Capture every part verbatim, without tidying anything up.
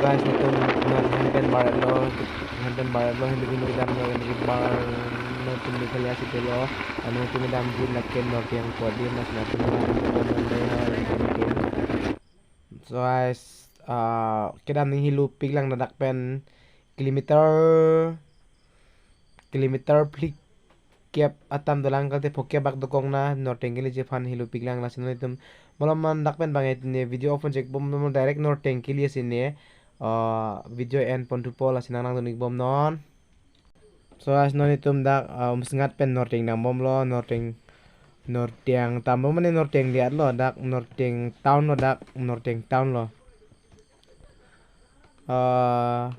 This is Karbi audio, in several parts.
Guys, nelitum non hem pen bar-etlo, hem pen bar-etlo, hem pen kedam lo, hem pen bar, nelitum Meghalaya city lo, nelitum kedam jin lake Norteng adim, lasi nelitum kedam jin. So guys, ah, kedam ning hilupik lang, ladak pen kilometer, kilometer phlikep atam dolang, kalte phokep bak dokok na, Norteng keliji aphan hilupik lang. Lasi nelitum malom man dak pen bang ne video open chek bom, bom direct Norteng keli asine, ah, video end pon thupo, lasi nanglangdun ik bom non. So guys, non nelitum dak, ah, Umsngat pen Norteng dambomlo, Norteng, Norteng dambom mane Norteng liat lo, dak Norteng town lo, dak Norteng town lo. Ah,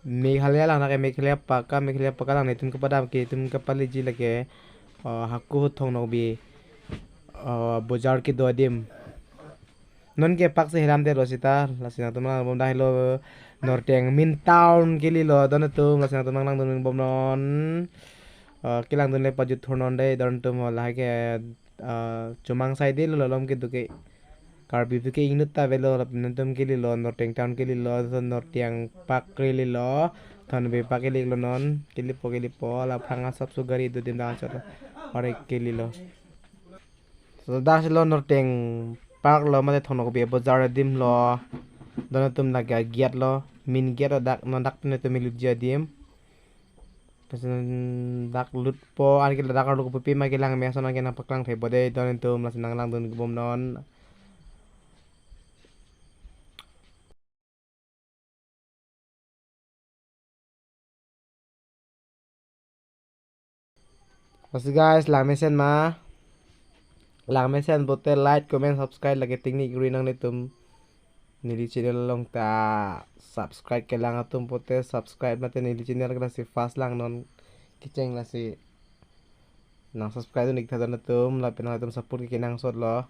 Meghalaya lang, lake Meghalaya paka, Meghalaya paka lang nelitum kepadam ke, nelitum kepaliji lake, ah, Haku Thong Nokbe, ah, bojar kedo adim. Non ke pak si hiram te lo sita, lasi nangtum lang bom dak helo Norteng main town keli lo, don atum, lasi nangtum lang langdun bom non. Ah, kelangdun le pajut thur non dei, don atum, lahai ke, ah, chomang sai dei lo, lom kedo ke. Karbi pu ke ingnut ta avelo, lapen nelitum keli lo, Norteng town keli lo, so Norteng park keli lo, Thonbe park keli lo non, kelipo, kelipo, la aphrang asapso gari do adim dang chot, ore keli lo. So dak si lo Norteng park lo, mate Thong Nokbe bojar adim lo, don atum lake gate lo, main gate lo dak, non dak pen nelitum ilutji adim. Pesen dak lutpo, anke ladak arlo kopi ma kelang me ason anke nangpaklang thekpo dei, don atum, lasi nanglangdun ik bom non. Lasi guys, lang mesen ma, lang mesen pote like, comment, subscribe lake tingni kuri nanglitum. Neli channel along ta subscribe kelang atum pote subscribe, mate neli channel ke lasi first lang non kecheng, lasi nang subscribe dun ik tha don atum, lapen nangtum support ke kenangsot lo.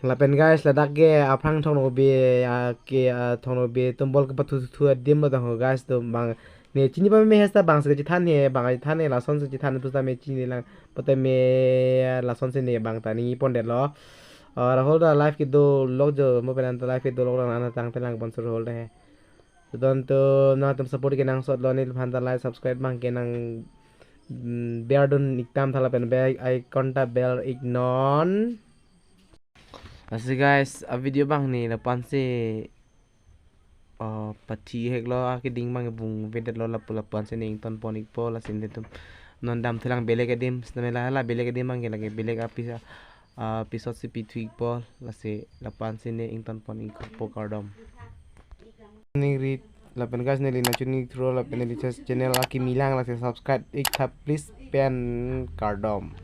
Lapen guys, ladak ke aphrang Thong Nokbe, ah, ke, ah, Thong Nokbe tombol kepathu thu adim lo tang ho guys, atum bang ne chini pa me hesta bang se chethan he, bang chethan he, lason se chethan pusita me chini lang, pote me lason se ne bang ta ningje pon det lo. Ah, Rahul ta live kedo lok jo, mo pen anta live kedo lok lang, ana tangte lang bonsor Rahul ta he. Don atum, nangtum support kenangsot lo, neliphan ta like, subscribe bang ke nang, mm, ber dun ik tam tha, lapen bell icon ta ber ik non. Lasi guys, a video bang ne lapu-an si, oh, pathi hek lo, akeding bang vung vedet lo, lapu lapu-an si ne ington pon ikpo, lasi nelitum non dam thulang belek adim, sitame la la belek adim bang ke lake belek api, ah, episode si pithu ikpo, lasi lapu-an si ne ington pon ikpo, kardom. Ningri lapen guys, neli nangchini through lapen neli channel akimi lang, lasi subscribe ik tha please pen, kardom.